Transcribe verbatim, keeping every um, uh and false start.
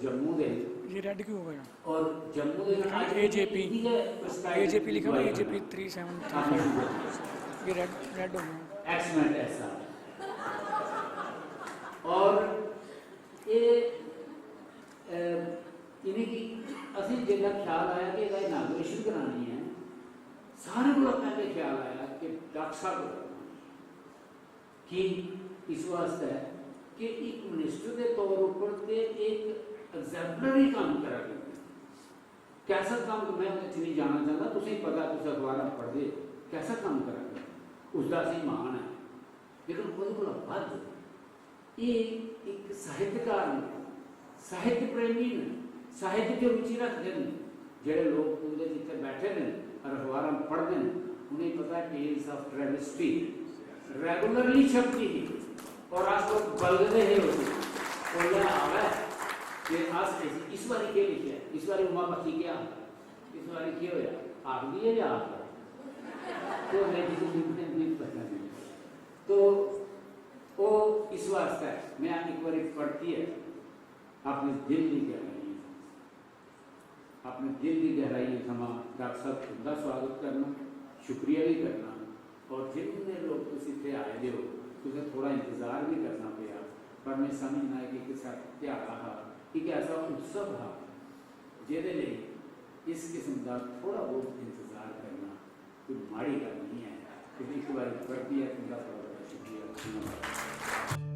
जम्मू दे ये रेड क्यों हो गया? और जम्मू दे लिखा ना A J P। A J P लिखा ना, A J P three seven three five। ये रेड रेड हो गया। एक्सीडेंट ऐसा। और ये अ, इ'नेंगी असें जेल्लै ख्याल आया कि एह्दा इनागुरेशन करानी ऐ, सारें कोला पैह्लें ख्याल आया कि डॉक्टर साहब कोल करना। कि इस वास्तै कि इक मिनिस्टर दे तौर उप्पर ते इक एग्जैम्पलरी कम्म करा दे न। कैसा कम्म, मैं ओह्दे च निं जाना चांह्दा, तुसेंगी पता, तुस अखबारां पढ़दे ओ, कैसा कम्म करा दे न, उसदा असेंगी मान ऐ। लेकिन ओह्दे कोला बद्ध एह् इक साहित्यकार न, साहित्य प्रेमी न, साहित्य च रुचि रखदे न। जेह्ड़े लोक तुं'दे च इत्थै बैठे दे न, अखबारां पढ़दे न, उ'नेंगी पता ऐ Tales of Travesty रेगुलरली छपदी ही और अस लोक बलगदे हे उसी। उसलै आवै ते अस इस, इस बारी केह् लिखेआ, इस बारी उमापति केह् आखदा, इस बारी केह् होआ, आखदी ऐ जां आखदा? तो मैं किसी लिखने नहीं पता नहीं। तो ओह् इस वास्तै मैं इक बारी परतियै अपने दिल दी गैहराइयें थमां, अपने दिल दी गैहराइयें थमां डॉक्टर साहब तुं'दा स्वागत करना, शुक्रिया बी करना। और जिन्ने लोक तुस इत्थै आए दे ओ, तुसें थोड़ा इंतजार बी करना पेआ, पर मैं समझना कि इक सा-, ध्याड़ा हा, इक ऐसा उत्सव हा जेह्दे लेई इस किस्म दा थोड़ा बहुत इंतजार करना कोई माड़ी गल्ल नहीं ऐ। ते इक बारी परतियै तुं'दा बड़ा बड़ा शुक्रिया, धन्यवाद।